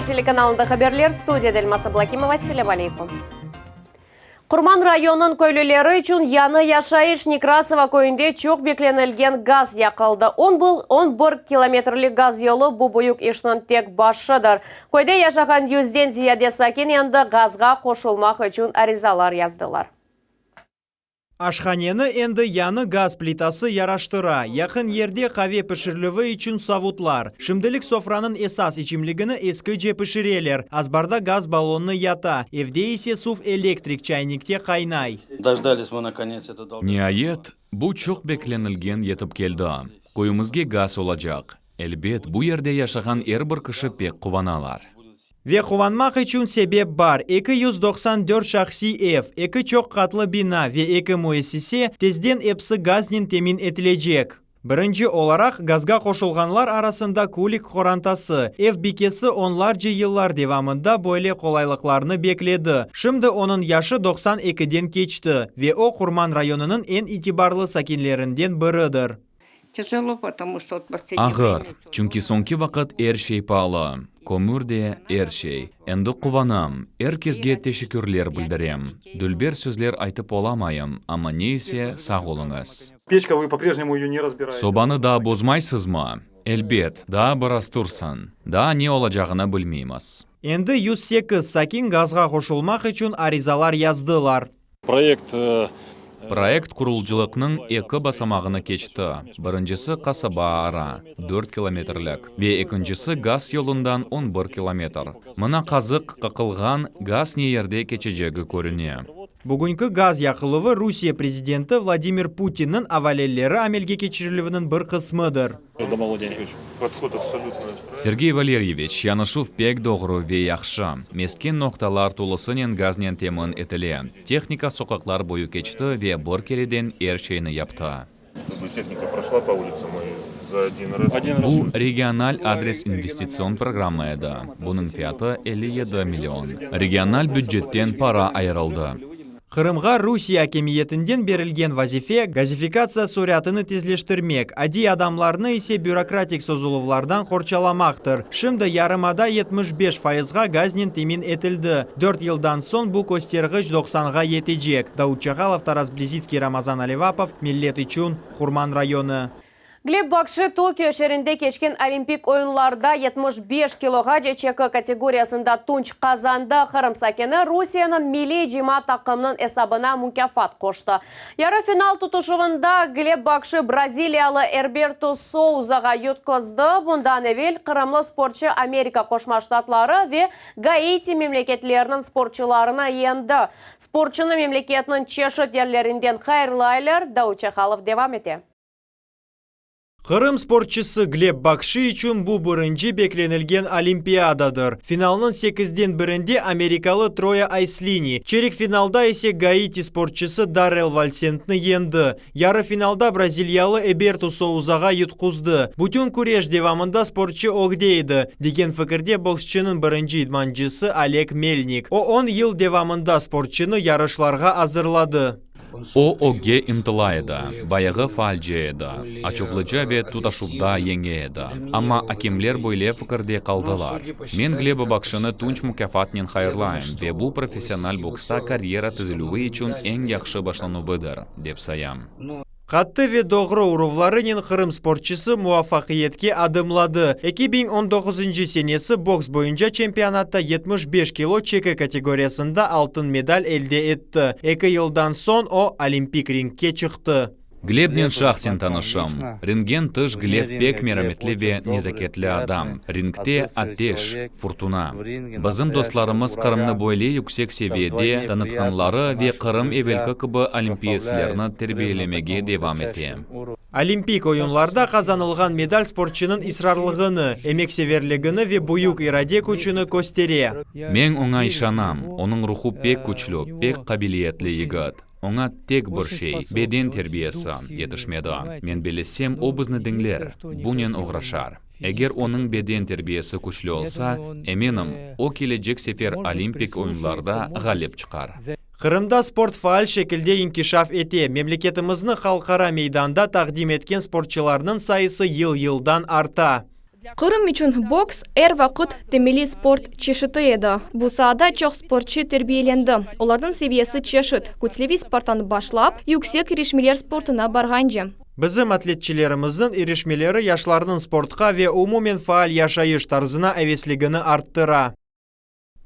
Millet telekanalında haberler, studiyada Elmaz Ablakimova, selâm aleykum. Qurman rayonınıñ köylüleri içün yañı yaşayış, Nekrasova köyünde çoq beklenilgen gaz yaqıldı. 11 kilometrlik gaz yolu bu büyük işniñ tek başıdır. Köyde yaşağan yüzden ziyade sakin endi gazğa qoşulmaq içün arizalar yazdılar. Aşhaneni endi yañı gaz plitası yaraştıra, yaqın yerde qave pişirilüvi içün savutlar. Şimdilik sofranıñ esas içimligini eskice pişireler, azbarda gaz ballonı yata, evde ise suv elektrik çaynikte qaynay. Niayet, bu çoq beklenilgen yetip keldi. Köyümizge gaz olacaq. Elbet, bu yerde yaşağan er bir kişi pek quvanalar. Ve quvanmaq içün sebep bar, 294 şahsiy ev, eki çoq qatlı bina ve eki müessise tezden episi gaznen temin etilecek. Birinci olaraq gazga qoşulğanlar arasında Kulik qorantası. Ev bikesi onlarca yıllar devamında böyle qolaylıqlarnı bekledi. Şimdi onıñ yaşı 92-den keçti ve o Qurman rayonınıñ eñ itibarlı sakinlerinden biridir. Ağır, çünki soñki vaqıt er şey paalı, kömür de, er şey. Endi quvanam, er kesge teşekkürler bildirem. Dülber sözler aytıp olamayım, amma ne ise, sağ oluñız. Sobanı daa bozmaysızmı? Elbet, daa biraz tursın. Daa ne olacağını bilmeymiz. Endi 108 sakin gazğa qoşulmaq içün arizalar yazdılar. Proyekt Proyekt qurucılıqnıñ eki basamağını keçti, birincisi qasaba ara, 4 kilometrlik, ve ekincisi gaz yolundan 11 kilometr. Mına qazıq qaqılğan, gaz ne yerde keçecegi körüne. Bugünki gaz yaqıluvı Rusiye prezidenti Vladimir Putinniñ avaleleri amelge keçirilüviniñ bir qısmıdır. Sergey Valeryeviç, yanaşuv pek doğru ve yahşı. Mesken noqtalar tolusınen gaznen temin etile. Tehnika soqaqlar boyu keçti ve bir kereden er şeyni yaptı. Bu regional adres investitsion programma edi, bunıñ fiyatı 57 million. Regional bücetten para ayırıldı. Qırımğa Rusiye akimiyetinden berilgen vazife gazifikatsiya suratını tezleştirmek, adiy adamlarnı ise bürokratik sozuluvlardan qorçalamaqtır. Şimdi yarımada 75 fayızğa gaznen temin etildi. 4 yıldan soñ bu köstergiç 90-ğa yetecek. Davut Çağalov, Taras Blizitskiy, Ramazan Alevapov, Millet içün, Qurman rayonı. Gleb Bakşi Tokio şeerinde keçken Olimpik oyunlarda 75 kiloğace çeki kategoriyasında tunç qazandı. Qırım sakini Rusiyeniñ milliy cıyma taqımınıñ esabına mukâfat qoştı. Yarı final tutuşuvında Gleb Bakşi braziliyalı Erberto Souzağa yutquzdı. Bundan evel qırımlı sportçı Amerika Qoşma Ştatları ve Gaiti memleketleriniñ sportçularını yeñdi. Sportçunı memleketniñ çeşit yerlerinden hayırlaylar. Davut Çahalov devam ete. Qırım sportçısı Gleb Bakşi içün bu birinci beklenilgen Olimpiadadır. Finalnıñ sekizden birinde amerikalı Troya Ayslini, çerik finalda ise Gaiti sportçısı Darrel Valsentni yeñdi. Yarı finalda braziliyalı Eberto Souzağa yutquzdı. Bütün küreş devamında sportçı ögde edi, degen fikirde boksçınıñ birinci idmancısı Oleg Melnik. O, on yıl devamında sportçını yarışlarğa azırladı. O, ögge ıntıla edi, bayağı faalce edi, açuvlıca ve tutaşuvda yeñe edi. Amma akemler böyle fikirde qaldılar. Men Gleba Bakşını tunç mukâfatnen hayırlayım ve bu professional boksta karyera tizilüvi içün eñ yahşı başlanuvıdır, dep sayam. Qattı ve doğru uruvlarınen Qırım sportçısı muvafaqiyetke adımladı. 2019-ncı senesi boks boyunca çempionatta 75 kilo çeki kategoriyasında altın medal elde etti. Eki yıldan soñ o, olimpik ringke çıqtı. Glebnen şahsen tanışım. Ringden tış Gleb pek merametli ve nezaketli adam. Ringte ateş, furtuna. Bizim dostlarımız Qırımnı böyle yüksek seviyede tanıtqanları ve Qırım evelki kibi olimpiyetslerni terbiyelemege devam ete. Olimpik oyunlarda qazanılğan medal sportçınıñ israrlığını, emekseverligini ve büyük irade küçüni köstere. Men oña işanam, onıñ ruhu pek küçlü, pek qabiliyetli yigit. Oña tek bir şey, beden terbiyesi, yetişmedi. Men bellesem, o bizni diñler, bunen oğraşar. Eger onıñ beden terbiyesi küçlü olsa, eminim, o kelecek sefer Olimpik oyunlarda ğalip çıqar. Qırımda sport faal şekilde inkişaf ete. Memleketimizni halqara meydanda taqdim etken sportçılarnıñ sayısı yıl-yıldan arta. Qırım içün boks er vaqıt temelli sport çeşiti edi. Bu saada çoq sportçı terbiyelendi. Olarnıñ seviyesi çeşit, kütleviy sporttan başlap, yüksek irişmeler sportuna barğance. Bizim atletçilerimizniñ irişmeleri yaşlarnıñ sportqa ve umumen faal yaşayış tarzına avesligini arttıra.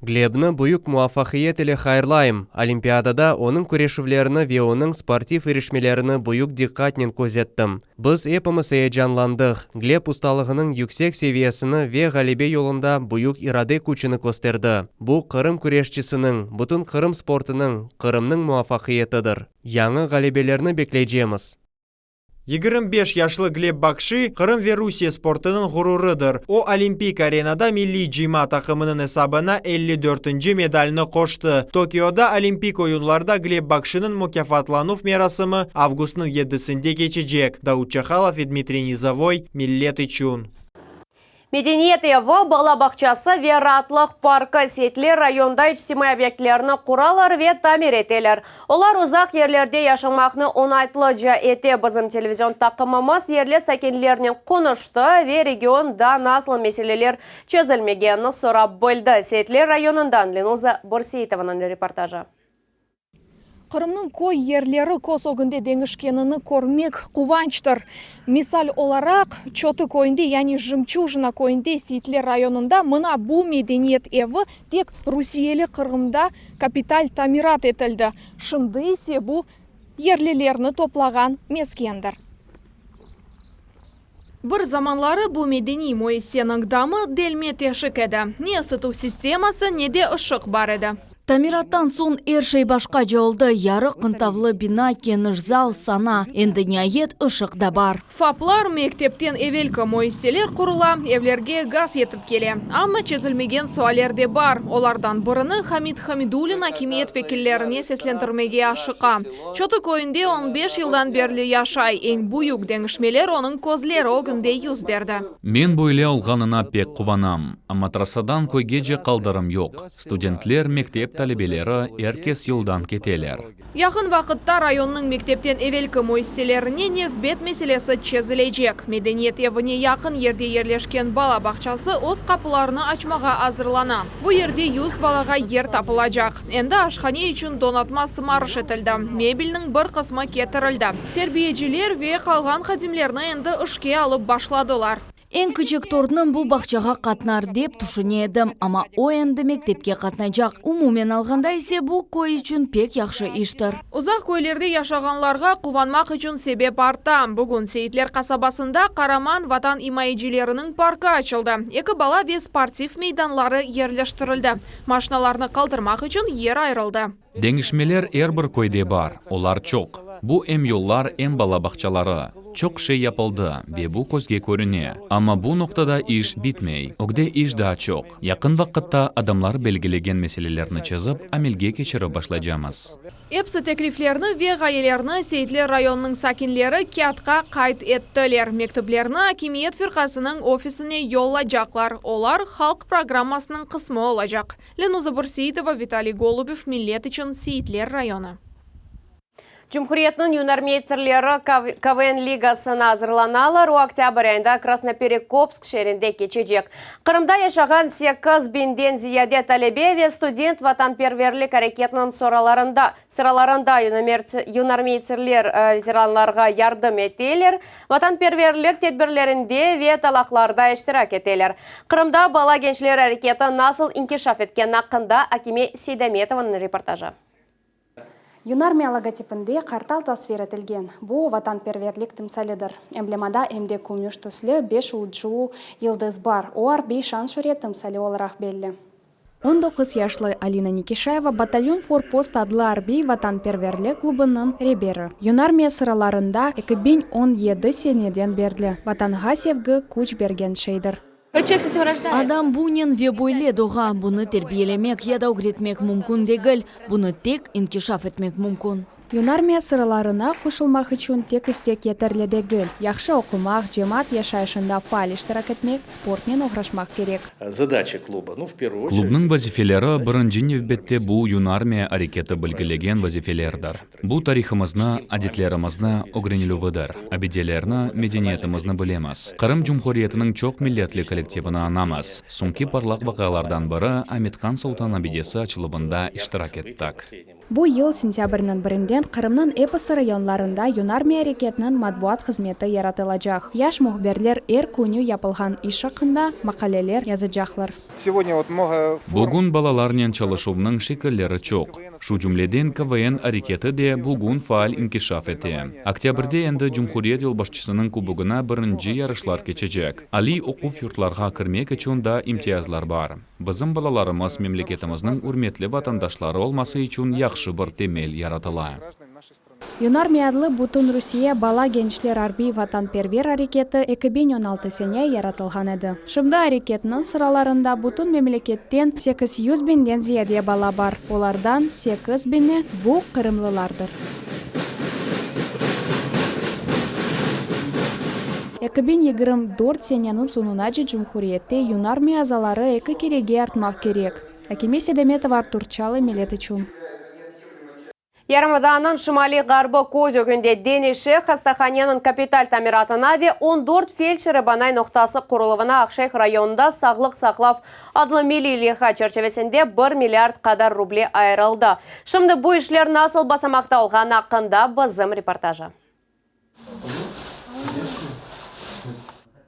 Glebni büyük muvafaqiyet ile hayırlayım. Olimpiadada onıñ küreşüvlerini ve onıñ sportiv irişmelerini büyük diqqatnen közettim. Biz epimiz eyecanlandıq. Gleb ustalığınıñ yüksek seviyesini ve ğalebe yolunda büyük irade küçüni kösterdi. Bu, Qırım küreşçisiniñ, bütün Qırım sportınıñ, Qırımnıñ muvafaqiyetidir. Yañı ğalebelerni bekleycemiz. 25 yaşlı Gleb Bakşi, Qırım ve Rusiye sportınıñ ğururıdır. O, olimpik arenada milliy cıyma taqımınıñ esabına 54-nci medalni qoştı. Tokioda Olimpik oyunlarda Gleb Bakşiniñ mukâfatlanuv merasimi avgustnıñ yedisinde keçecek. Daud Çahalov ve Dmitriy Nizovoy, Millet içün. Medeniyet evi, bala bağçası ve raatlıq parkı Seyitler rayonında içtimaiy obyektlerni quralar ve tamir eteler. Olar uzaq yerlerde yaşamaqnı oñaytlıca ete. Bizim televizion taqımımız yerli sakinlernen qonuştı ve regionda nasıl meseleler çezilmegenini sorap bildi. Seyitler rayonından Lenuza Börseitovanıñ reportajı. Qırımnıñ köy yerleri köz ögünde deñişkenini körmek quvançtır. Misal olaraq, Çotı köyünde, yani Jemçujina köyünde, Seyitler rayonında mına bu medeniyet evi tek rusiyeli Qırımda kapital tamirat etildi. Şimdi ise bu yerlilerni toplağan meskendir. Bir zamanları bu medeniy müessiseniñ damı delme teşik edi. Ne ısıtuv sisteması, ne de ışıq bar edi. Tamirattan soñ er şey başqaca oldı, yarıq, qıntavlı bina, keniş zal, sana. Endi niayet ışıq da bar. FAPlar, mektepten evelki müessiseler qurula, evlerge gaz yetip kele. Amma çezilmegen sualler de bar. Olardan birini Hamid Hamidulin akimiyet vekillerine seslendirmege aşıqa. Çotı köyünde 15 yıldan berli yaşay. Eñ büyük deñişmeler onıñ közleri ögünde yüz berdi. Men böyle olğanına pek quvanam, amma trassadan köygece qaldırım yoq. Studentler, mektep talebeleri, er kes yoldan keteler. Yaqın vaqıtta rayonnıñ mektepten evelki müessiselerine nevbet meselesi çezilecek. Medeniyet evine yaqın yerde yerleşken bala bağçası öz qapılarını açmağa azırlana. Bu yerde 100 balağa yer tapılacaq. Endi aşhane içün donatma sımarış etildi, mebelniñ bir qısmı ketirildi. Terbiyeciler ve qalğan hadimlerni endi işke alıp başladılar. Eñ kiçik torunım bu bağçağa qatnar, dep tüşüne edim, amma o endi mektepke qatnaycaq. Umumen alğanda ise bu, köy içün pek yahşı iştir. Uzaq köylerde yaşağanlarğa quvanmaq içün sebep arta. Bugün Seyitler qasabasında qaraman Vatan imayecileriniñ parkı açıldı. Eki bala ve sportiv meydanları yerleştirildi. Maşinalarnı qaldırmaq içün yer ayırıldı. Deñişmeler er bir köyde bar, olar çoq. Bu em yollar, em bala bağçaları. Çoq şey yapıldı, ve bu közge körüne. Amma bu noqtada iş bitmey, ögde iş daa çoq. Yaqın vaqıtta adamlar belgilegen meselelerni çezip, amelge keçirip başlaycamız. Episi tekliflerni ve ğayelerni Seyitler rayonınıñ sakinleri kâğıtqa qayd ettiler. Mektüplerni akimiyet firqasınıñ ofisine yollacaqlar, olar halq programmasınıñ qısmı olacaq. Lenuza Börseitova, Vitaliy Golubev, Millet içün, Seyitler rayonı. Cumhuriyetniñ yunarmeytserleri KVN ligasına azırlanalar. O, oktâbr ayında Krasnoperekopsk şeerinde keçecek. Qırımda yaşağan 8 binden ziyade talebe ve student vatanperverlik areketiniñ soralarında, sıralarında yunarmeytserler veteranlarğa yardım eteler, vatanperverlik tedbirlerinde ve talaqlarda iştirak eteler. Qırımda bala gençler areketi nasıl inkişaf etkeni aqqında Akime Seydametovanıñ reportajı. Yunarmiya logotipinde qartal tasvir etilgen. Bu vatanperverlik timsalidir. Emblemada em de kümüş tüslü beş uclu yıldız bar. O arbiy şan-şüret timsali olaraq belli. 19 yaşlı Alina Nikişayeva Batalyon Forpost adlı arbiy vatanperverlik klubınıñ reberi. Yunarmiya sıralarında 2017 seneden berli. Vatanğa sevgi küç bergen şeydir. Adam bunen ve böyle doğa, bunı terbiyelemek ya da ögretmek mümkün degil, bunı tek inkişaf etmek mümkün. Yunarmiya sıralarına qoşulmaq içün tek istek yeterli degil, yahşı oqumaq, cemaat yaşayışında faal iştirak etmek, sportnen oğraşmaq kerek. Klubnıñ vazifeleri, birinci nevbette bu Yunarmiya areketi belgilegen vazifelerdir. Bu tarihımıznı, adetlerimizni ögrenilüvidir, abidelerni, medeniyetimizni bilemiz. Qırım Cumhuriyetiniñ çoq milletli kollektivini añamız. Soñki parlaq vaqialardan biri, Amethan Sultan abidesi açıluvında iştirak ettik. Bu yıl sentâbrniñ birinden Qırımnıñ episi rayonlarında Yunarmiya areketiniñ matbuat hızmeti yaratılacaq. Yaş mühbirler er künü yapılğan iş aqqında maqaleler yazacaqlar. Bugün balalarnen çalışuvnıñ şekilleri çoq. Şu cümleden KVN areketi de bugün faal inkişaf ete. Oktâbrde endi cumhuriyet yolbaşçısınıñ kubogına birinci yarışlar keçecek. Aliy oquv yurtlarğa kirmek içün da imtiyazlar bar. Bizim balalarımız memleketimizniñ ürmetli vatandaşları olması içün yahşı bir temel yaratıla. Yunarmiya adlı Bütünrusiye bala-gençler arbiy-vatanperver areketi 2016 sene yaratılğan edi. Şimdi areketniñ sıralarında bütün memleketten 800 biñden ziyade bala bar, olardan sekiz biñi bu qırımlılardır. 2024 seneniñ soñunace cumhuriyette Yunarmiya azaları eki kerege artmaq kerek. Akime Sedametova, Artur Çalı, Millet içün. Yarımadanıñ şimaliy-ğarbı köz ögünde deñişe, hastahaneniñ kapital tamiratına ve on dört feldşer-ebanay noqtası quruluvına Aqşeyh rayonında Sağlıq saqlav adlı milliy leyha çerçivesinde bir milliard qadar ruble ayırıldı. Şimdi bu işler nasıl basamaqta olğanı aqqında bizim reportajı.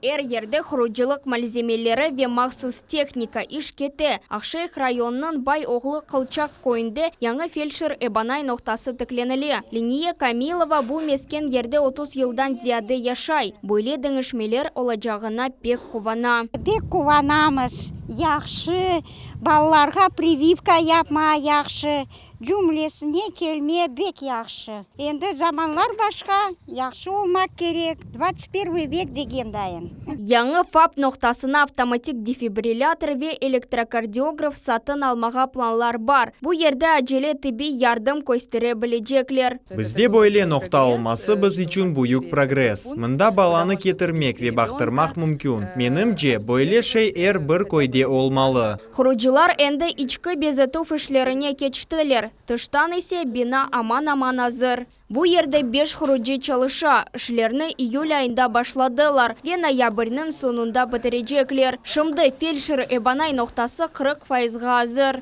Er yerde qurucılıq malzemeleri ve mahsus tehnika, iş kete. Aqşeyh rayonınıñ Bay oğlu Qılçaq köyünde yañı feldşer-ebanay noqtası tiklenile. Leniye Kamilova bu mesken yerde 30 yıldan ziyade yaşay, böyle deñişmeler olacağına pek quvana. Pek quvanamız, yahşı, balalarğa privivka yapmağa yahşı, Cümlesine kelme bek yahşı. Endi zamanlar başqa, yahşı olmaq kerek, dvadtsat pervıy vek degen dayın. Yañı FAP noqtasına avtomatik defibrillâtor ve elektrokardiograf satın almağa planlar bar. Bu yerde acele tibbiy yardım köstere bilecekler. Bizde böyle noqta olması biz içün büyük progress. Mında balanı ketirmek ve baqtırmaq mümkün. Menimce, böyle şey er bir köyde olmalı. Qurucılar endi içki bezetüv işlerine keçtiler, tıştan ise bina aman-aman azır. Bu yerde beş qurucı çalışa, işlerni iyül ayında başladılar ve noyabrniñ soñunda bitirecekler. Şimdi feldşer-ebanay noqtası 40 fayızğa azır.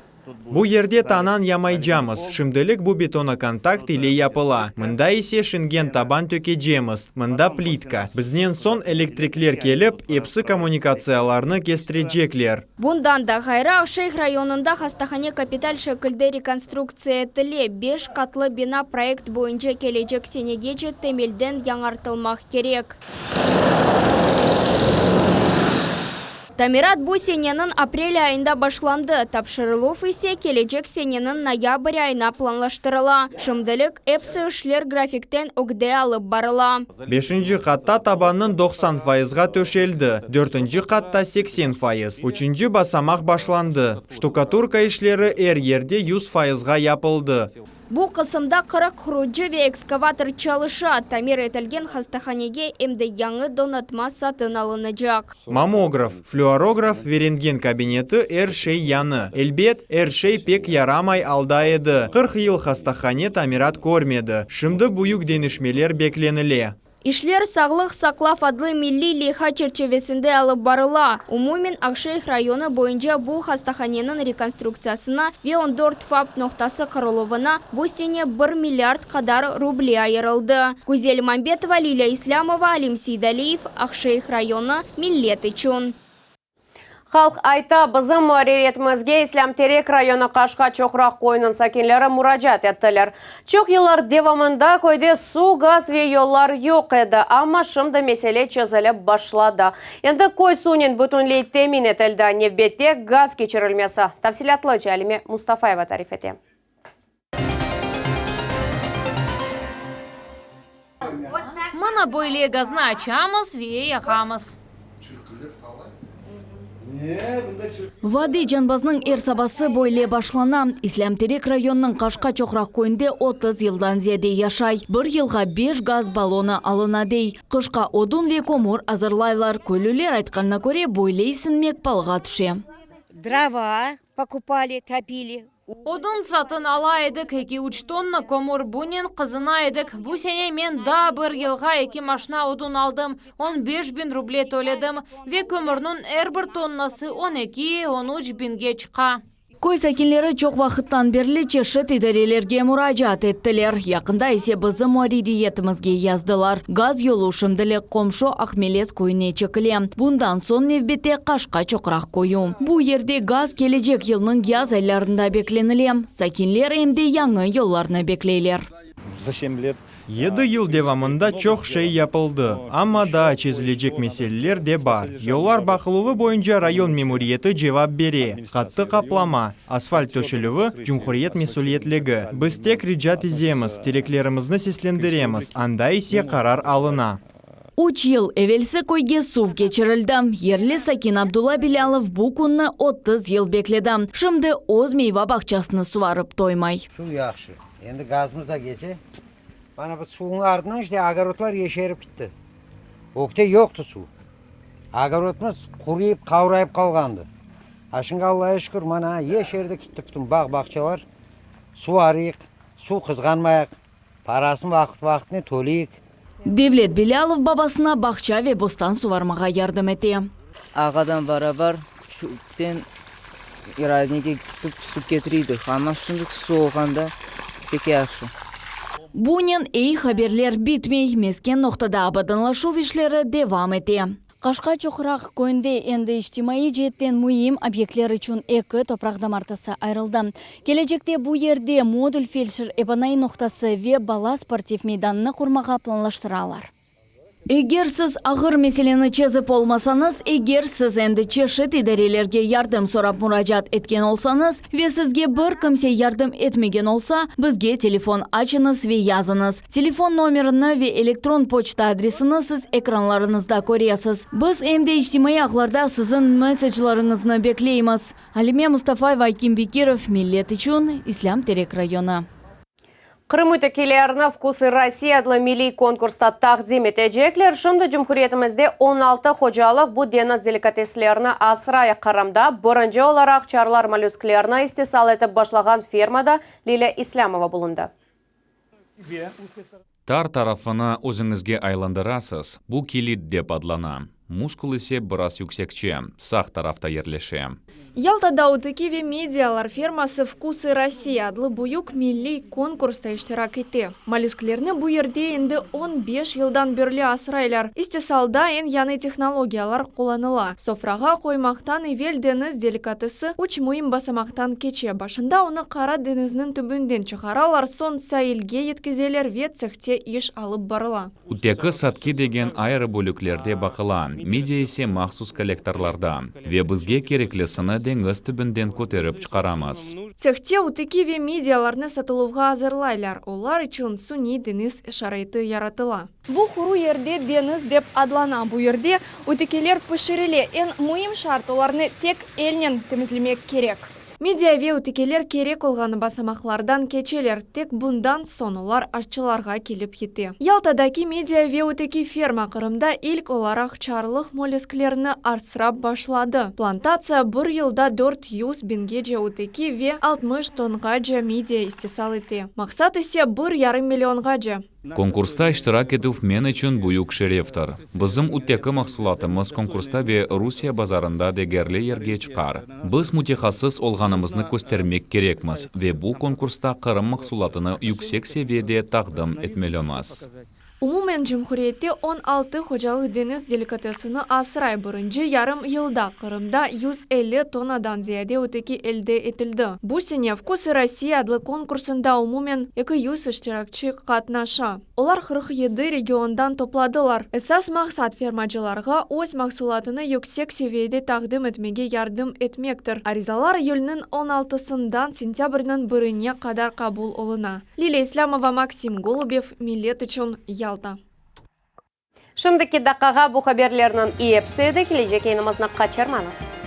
Bu yerde tanan yamaycamız, şimdilik bu betonokontakt ile yapıla, mında ise şingen taban tökecemiz, mında plitka. Biznen soñ elektrikler kelip, epsi kommunikatsiyalarnı kestirecekler. Bundan da ğayrı, Aqşeyh rayonında hastahane kapital şekilde rekonstruktsiya etile, beş qatlı bina proyekt boyunca kelecek senegece temelden yañartılmaq kerek. Tamirat bu seneniñ aprel ayında başlandı, tapşırıluv ise kelecek seneniñ noyabr ayına planlaştırıla. Şimdilik epsi işler grafikten ögde alıp barıla. Beşinci qatta tabannıñ 90 fayızğa töşeldi, dörtünci qatta 80 fayız, üçünci basamaq başlandı. Ştukaturka işleri er yerde 100 fayızğa yapıldı. Bu qısımda 40 qurucı ve ekskavator çalışa, tamir etilgen hastahanege em de yañı donatma satın alınacaq. Mammograf, flüorograf ve rentgen kabineti er şey yañı. Elbet, er şey pek yaramay alda edi, 40 yıl hastahane tamirat körmedi. Şimdi büyük deñişmeler beklenile. İşler Sağlıq saqlav adlı milliy leyha çerçivesinde alıp barıla. Umumen Aqşeyh rayonı boyunca bu hastahaneniñ rekonstruktsiyasına ve on dört FAP noqtası quruluvına bu sene bir milliard qadar ruble ayırıldı. Güzel Mambetova, Lilâ İslâmova, Alim Seydaliyev, Aqşeyh rayonı, Millet içün. Halq ayta, bizim muarririyetimizge İslâm Terek rayonı Qaşqa Çoqraq köyüniñ sakinleri muracaat ettiler. Çoq yıllar devamında köyde suv, gaz ve yollar yoq edi, amma şimdi mesele çezilip başladı. Endi köy suvnen bütünley temin etildi, nevbette gaz keçirilmesi. Tafsilâtlıca Alime Mustafayeva tarif ete. Mına böyle gaznı açamız ve yaqamız. Vadi Canbaznıñ er sabası böyle başlana. İslâm Terek rayonınıñ Qaşqa Çoqraq köyünde 30 yıldan ziyade yaşay. Bir yılğa beş gaz ballonı alına, dey. Qışqa odun ve kömür azırlaylar. Köylüler aytqanına köre, böyle isinmek palığa tüşe. Drova pokupali, topili. Odun satın ala edik, eki-üç tonna kömür, bunen qızına edik. Bu sene men daa bir yılğa eki maşna odun aldım, on beş biñ ruble töledim. Ve kömürniñ er bir tonnası on eki, on üç biñge çıqa. Köy sakinleri çoq vaqıttan berli çeşit idarelerge muracaat ettiler. Yaqında ise bizim muarririyetimizge yazdılar. Gaz yolu şimdilik qomşu Aqmelez köyüne çekile. Bundan soñ nevbette Qaşqa Çoqraq köyü. Bu yerde gaz kelecek yılnıñ yaz aylarında beklenile. Sakinler em de yañı yollarnı bekleyler. За 7 лет 7 yıl devamında çoq şey yapıldı, amma daa çezilecek meseleler de bar. Yollar baqıluvı boyunca rayon memuriyeti cevap bere. Qattı qaplama, asfalt töşelüvi, cumhuriyet mesüliyetligi. Biz tek rica tizemiz, tileklerimizni seslendiremiz, anda ise qarar alına. Üç yıl evelsi köyge suv keçirildi. Yerli sakin Abdulla Bilâlov bu künni 30 yıl bekledi. Şimdi öz meyva bağçasını suvarıp toymay. Suv yahşı. Endi gazımız da kelse. Mana bu suvnıñ artından işte ogorodlar yeşerip gitti. Ögte yoqtı suv. Ogorodımız quruyıp, qavrayıp qalğandı. A şimdi Allağa şükür, mana yeşerdi gitti bütün bağ-bağçalar. Suvarıyıq, suv qızğanmayıq. Parasını vaqıt-vaqıtnen töleyik. Devlet Bilâlov babasına bağça ve bostan suvarmağa yardım ete. Ağadan beraber küçükten rodnike ketip suv ketiriydik, amma şimdi suv olğanda pek yahşı. Bunen eyi haberler bitmey. Mesken noqtada abadanlaşuv işleri devam ete. Qaşqa Çoqraq köyünde endi içtimaiy ceetten müim obyektler içün eki topraq damartısı ayırıldı. Kelecekte bu yerde modul feldşer-ebanay noqtası ve bala sportiv meydanını qurmağa planlaştıralar. Eger siz ağır meseleni çezip olmasañız, eger siz endi çeşit idarelerge yardım sorap muracaat etken olsañız ve sizge bir kimse yardım etmegen olsa, bizge telefon açıñız ve yazıñız. Telefon nomerini ve elektron poçta adresini siz ekranlarıñızda köresiz. Biz em de içtimaiy ağlarda siziñ mesaclarıñıznı bekleymiz. Alime Mustafayeva, Akim Bekirov, Millet içün, İslâm Terek rayonı. Qırım ütekilerini Vkusı Rossii adlı milliy konkursta taqdim etecekler. Şimdi cumhuriyetimizde 16 hocalıq bu deñiz delikateslerini asray. Qırımda birinci olaraq çarlar mollüsklerini istisal etip başlağan fermada Lilâ İslâmova bulundı. Tar tarafını özüñizge aylandırasız, bu kilit dep adlana. Muskul ise biraz yüksekçe, sağ tarafta yerleşe. Yaltada üteki ve midiyalar ferması Vkusı Rossii adlı büyük milliy konkursta iştirak ete. Mollüsklerni bu yerde endi 15 yıldan berli asraylar. İstisalda eñ yañı tehnologiyalar qullanıla. Sofrağa qoymaqtan evel deñiz delikatesi üç müim basamaqtan keçe. Başında onı Qara deñizniñ tübünden çıqaralar, soñ sailge yetkizeler ve tsehte iş alıp barıla. Üteki sadki degen ayrı bölüklerde baqıla, midiya ise mahsus kollektorlarda. Ve bizge kereklisini deñiz tübünden köterip çıqaramız. Tsehte üteki ve midiyalarnı satıluvğa azırlaylar, olar içün suniy deñiz şaraiti yaratıla. Bu quru yerde deñiz dep adlana. Bu yerde ütekeler pişirile. Eñ müim şart, olarnı tek elnen temizlemek kerek. Midiya ve ütekeler kerek olğan basamaqlardan keçeler, tek bundan soñ olar aşçılarğa kelip yete. Yaltadaki midiya ve üteki ferma Qırımda ilk olaraq çarlıq mollüsklerini asrap başladı. Plantatsiya bir yılda 400 biñgece üteki ve 60 tonnğace midiya istisal ete. Maqsat ise bir yarım millionğace. Konkursta iştirak etüv men içün büyük şereftir. Bizim üteki mahsulatımız konkursta ve Rusiye bazarında degerli yerge çıqar. Biz mütehassıs olğanımıznı köstermek kerekmiz ve bu konkursta Qırım mahsulatını yüksek seviyede taqdim etmelimiz. Umumen cumhuriyette 16 hocalıq deñiz delikatesini asray. Birinci yarım yılda Qırımda 150 tonnadan ziyade üteki elde etildi. Bu sene Vkusı Rossii adlı konkursında umumen 200 iştirakçi qatnaşa. Olar 47 regiondan topladılar. Esas maqsat fermacılarğa öz mahsulatını yüksek seviyede taqdim etmege yardım etmektir. Arizalar iyülniñ 16-sından sentâbrniñ birine qadar qabul oluna. Lilâ İslâmova, Maksim Golubev, Millet içün, Yalta. Şimdiki daqqağa bu haberlerniñ episi edi. Kelecek yayınımıznı qaçırmañız.